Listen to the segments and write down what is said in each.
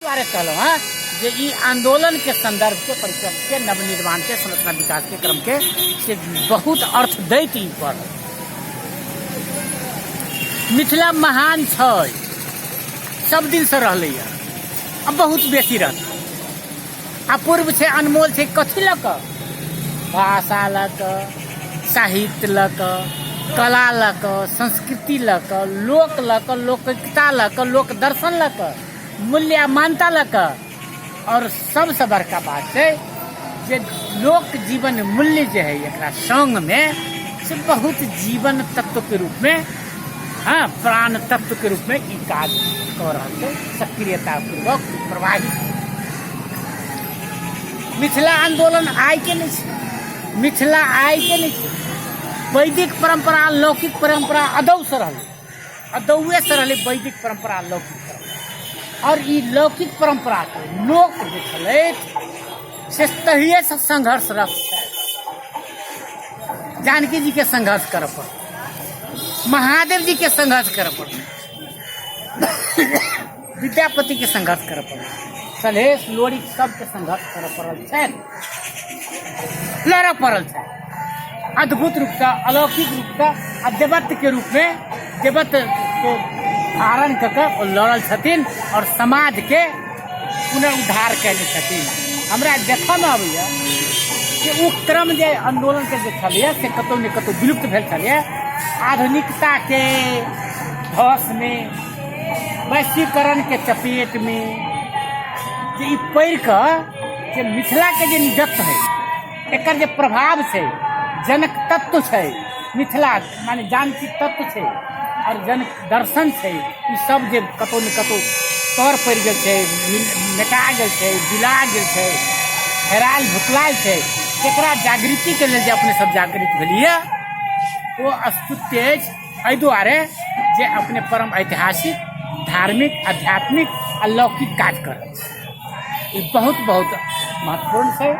दुआरे कहलहुँ हँ जे ई आंदोलन के संदर्भ के परिप्रेक्ष्य के नवनिर्माण के संरचना विकास के क्रम के से बहुत अर्थ दैत ई पर मिथिला महान छै, सब दिन से रहलै आ बहुत बेसी रहतै। अपूर्व छै, अनमोल छै, कथी लऽ कऽ? भाषा लऽ कऽ, साहित्य लऽ कऽ, कला लऽ कऽ, संस्कृति लऽ कऽ, लोक लऽ कऽ, लौकिकता लऽ कऽ, लोक दर्शन लऽ कऽ, मूल्य आ मान्यता लऽ कऽ। आओर सबसँ बड़का बात छै जे लोक जीवन मूल्य जे है एकरा संगमे से बहुत जीवन तत्वके रूपमे, हँ, प्राण तत्वके रूपमे ई काज कऽ रहल छै, सक्रियतापूर्वक प्रवाहित। मिथिला आन्दोलन आइके नहि छै, मिथिला आइके नहि छै। वैदिक परम्परा, लौकिक परम्परा अदौसँ रहलै, अदौएसँ रहलै वैदिक परम्परा, लौकिक परम्परा। आओर ई लौकिक परम्पराके लोक जे छलथि से तहिएसँ संघर्षरत छथि। जानकी जीके संघर्ष करऽ पड़ल, महादेव जीके संघर्ष करऽ पड़ल, विद्यापतिके संघर्ष करऽ पड़ल, सलहेश लोरिक सबके संघर्ष करऽ पड़ल छनि, लड़ऽ पड़ल छनि अद्भुत रूपसँ, अलौकिक रूपसँ आ देवत्वके रूपमे, देवत्वके धारण कऽ कऽ ओ लड़ल छथिन आओर समाजके पुनरुद्धार कयने छथिन। हमरा देखऽमे अबैए जे ओ क्रम जे आन्दोलनके जे छलैए से कतहु ने कतहु विलुप्त भेल छलैए आधुनिकताके धसमे, वैश्वीकरणके चपेटमे। जे ई पढ़ि कऽ जे मिथिलाके जे निजत्व है, एकर जे प्रभाव छै, जनक तत्व छै, मिथिला माने जानकी तत्व छै आओर जनक दर्शन छै, ई सब जे कतहु ने कतहु तर पड़ि गेल छै, मेटा गेल छै, बिला गेल छै, हेरायल भुतलायल छै, तेकरा जागृतिके लेल जे अपने सब जागृत भेलियै ओ स्तुत्य अछि। एहि दुआरे जे अपने परम ऐतिहासिक, धार्मिक, आध्यात्मिक आ लौकिक काज कर रहल छी, ई बहुत बहुत महत्वपूर्ण छै।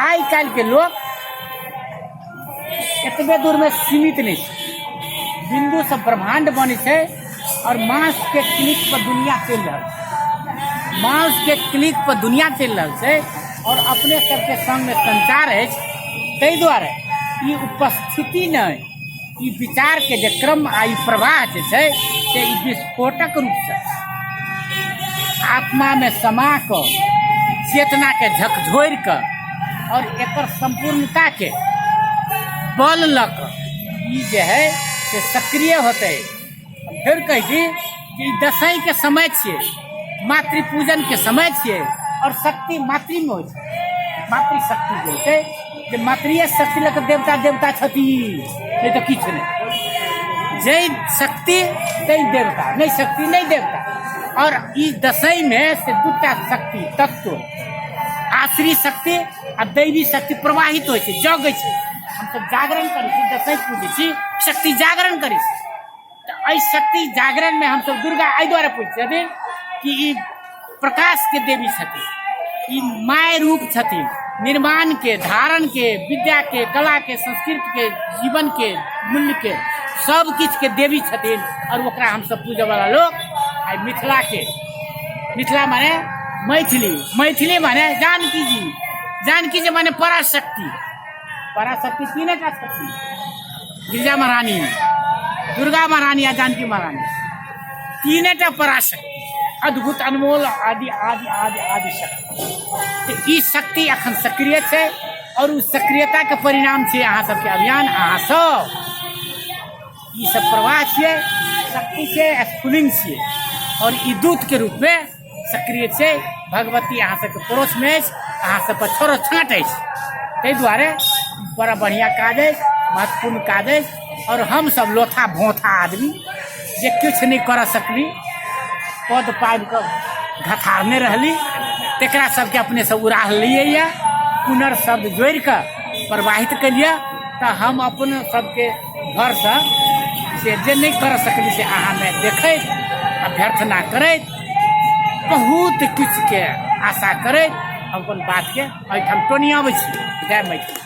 आइ काल्हिके लोक एतबे दूरमे सीमित नहि छै, बिन्दुसँ ब्रह्माण्ड बनै छै आओर मांसके क्लिक पर दुनिया चलि रहल छै, मांसके क्लिक पर दुनिया चलि रहल छै आओर अपने सबके संगमे संचार अछि। ताहि दुआरे ई उपस्थिति नहि, ई विचारके जे क्रम आ ई प्रवाह जे छै से ई विस्फोटक रूपसँ आत्मामे समा कऽ चेतनाके झकझोरि कऽ आओर एकर सम्पूर्णताके बल लऽ कऽ ई जे है से सक्रिय होतै। फेर कहै छी कि ई दशईंके समय छियै, मातृपूजनके समय छियै आओर शक्ति मातृमे होइ छै। मातृशक्ति जे होइ छै जे मातृए शक्ति लऽ कऽ देवता देवता छथिन, नहि तऽ किछु नहि। जै शक्ति तै देवता, नहि शक्ति नहि देवता। आओर ई दशईंमे से दूटा शक्ति तत्व, आसुरी शक्ति आ दैवी शक्ति प्रवाहित होइ छै, जगै छै। हमसब जागरण करै छी, दशईं पूजै छी, शक्ति जागरण करै छी। तऽ एहि शक्ति जागरणमे हमसब दुर्गा एहि दुआरे पूजै छथिन कि ई प्रकाशके देवी छथिन, ई my रूप छथिन, निर्माणके, धारणके, विद्याके, कलाके, संस्कृतके, जीवनके, मूल्यके, सब किछुके देवी छथिन। आओर ओकरा हमसब पूजऽवला लोक आइ मिथिलाके, मिथिला माने मैथिली, मैथिली माने जानकी जी, जानकी जी माने पराशक्ति। पराशक्ति तीने टा छथिन, गिरिजा महारानी, दुर्गा महारानी आ जानकी महारानी, तीने टा पराशक्ति, अद्भुत, अनमोल, आदि आदि आदि आदि शक्ति। तऽ ई शक्ति अखन सक्रिय छै आओर ओ सक्रियताके परिणाम छै अहाँ सबके अभियान। अहाँ सब ई सब प्रवाह छियै, शक्ति छै, स्फुलिंग छियै आओर ई दूतके रूपमे सक्रिय छै। भगवती अहाँ सबके पड़ोसमे अछि, अहाँ सब पर छोड़ो छाँट अछि, ताहि दुआरे बड़ा बढ़िआँ काज अछि, महत्वपूर्ण काज अछि। आओर हमसब लोथा भोथा आदमी जे किछु नहि करऽ सकली, पद पाबि कऽ घथारने रहली, तकरा सबके अपने सब उड़ाह लिए यऽ, पुनर्शब्द जोड़ि कऽ प्रवाहित केलियै। तऽ हम अपन सबके घरसँ से जे नहि करऽ सकली से अहाँमे देखैत, अभ्यर्थना करैत, बहुत किछुके आशा करैत हम अपन बातके एहिठाम टोनियाबै छी। जय मैथिली।